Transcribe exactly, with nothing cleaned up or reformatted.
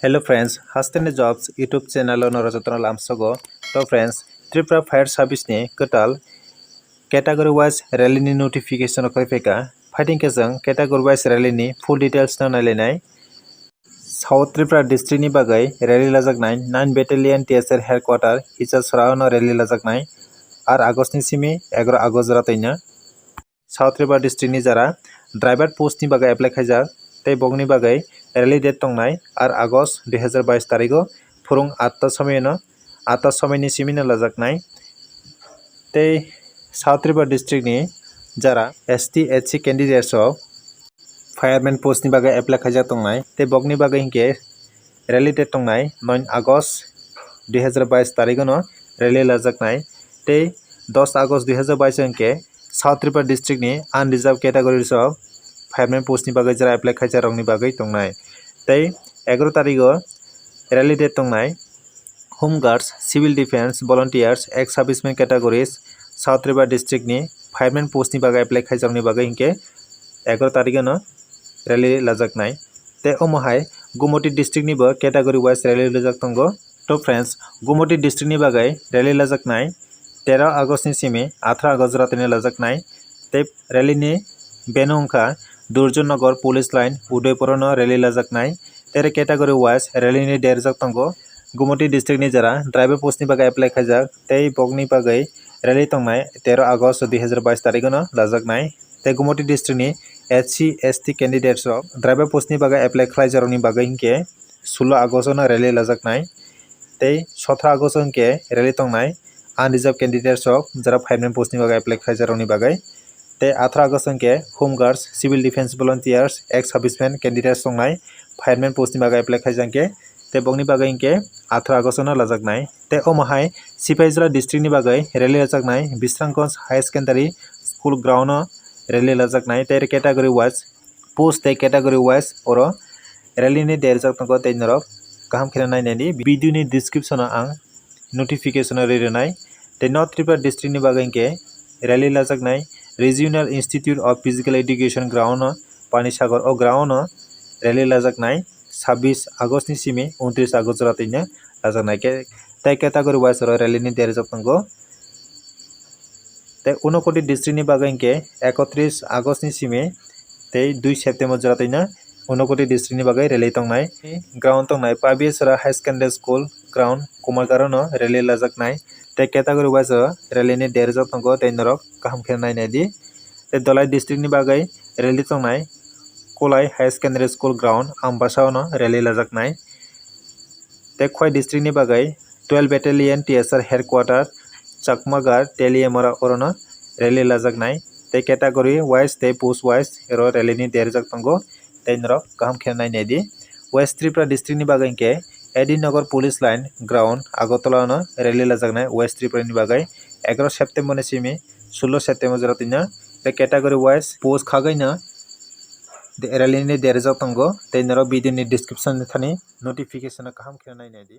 Hello friends, Hasteni Jobs YouTube channel o norok jotono lamsogo. To friends, Tripura Fire Service ni kwtal category wise rally ni notification rok phaikha. Phaiding khe chwng category wise rally ni full details no nailainai. South Tripura district ni bagwi rally lajaknai, nine Battalion T S R headquarter Hichasora no rally lajaknai, ar August ni simi egaroh August jora twino. South Tripura district ni jara driver post ni bagwi apply khaijak, tei bokni bagwi rally date tongnai ar August dui hazar bais tarigo phurung atta somoino, atta somoini simino lajaknai. Tei South Tripura district ni jara S T S C candidates rok fireman post ni bagwi apply khaijak tongnai, tei bokni bagwi hinkhe rally date tongnai nine August dui hazar bais tarigono rally lajaknai, tei dos August dui hazar bais hinkhe South Tripura district ni unreserved categories rok fireman post ni bagwi jara apply khaijak rokni bagwi tongnai, tei egaroh tarigo rally date tongnai Home Guards, Civil Defence, Volunteers, ex servicemen categories South Tripura district ni fireman post ni bagwi apply khaijakni bagwi hinkhe egaroh tarigono rally lajaknai. Tei omo hai Gumoti district ni bo category wise rally rijak tongo. To friends, Gumoti district ni bagwi rally lajaknai tero August ni simi atharo August jora tini lajaknai. Tei rally ni venue wngkha Durjunnagar Police Line, Udaipur no rally lajaknai. Tei category wise rally ni date rijak tongo. Gumoti district ni jara driver post ni bagwi apply khaijak tei bokni bagwi rally tongnai tero August dui hazar bais tarigono lajaknai. Tei Gumoti district ni S C S T candidates rok driver post ni bagwi apply khlaijakrokni bagwi hinkhe sullo August no rally lajaknai. Tei sotro August hinkhe rally tongnai unreserved candidates rok jara fireman post ni bagwi apply khlaijakrokni bagwi. Tei atharo August hinkhe Home Guards, Civil Defence Volunteers, ex servicemen candidates tongnai fireman post ni bagwi apply khaijak hinkhe, tei bokni bagwi hinkhe atharo August no lajaknai. Tei omo hai Sipaijala district ni bagwi rally lajaknai Bisramganj High Secondary School ground o rally lajaknai, tei category wise post tei category wise oro rally ni date rijak tongo, tei norok kaham kheno nainai di video ni description o ang notification o ri rwnai. Tei North Tripura district ni bagwi hinkhe rally lajaknai Regional Institute of Physical Education ground o, Panisagar o ground o rally lajaknai sabbish August ni simi untris August jora twi no lajaknai khe, tei category wise oro rally ni date rijak tongo. Tei Unakoti district ni bagwi hinkhe ekotris August ni simi tei dui September jora twi no Unakoti district ni bagwi rally tongnai. Ground tongnai Pabiyasora High Secondary School ground Kumargaro no rally lajaknai. Tei category wise o rally ni date rijak tongo, tei norok kaham khe nainai di. Tei Dhalai district ni bagwi rally tongnai Kolai High Secondary School ground Ambasa o no rally lajaknai. Tei Khowai district ni bagwi twelve Battalion T S R headquarter Chakmagar Teliamura oro no rally lajaknai. Tei category wise tei post wise oro rally ni date rijak tongo, tei norok kaham khe nainai di. West Tripura district ni bagwi hinkhe A D Nagar Police Line ground Agartala no rally lajaknai West Tripura ni bagwi egaroh September ni simi sullo September jora twi no. Tei category wise post khagwi no rally ni date rijak tongo, tei norok video ni description ni thani notification no kaham khe nainai di.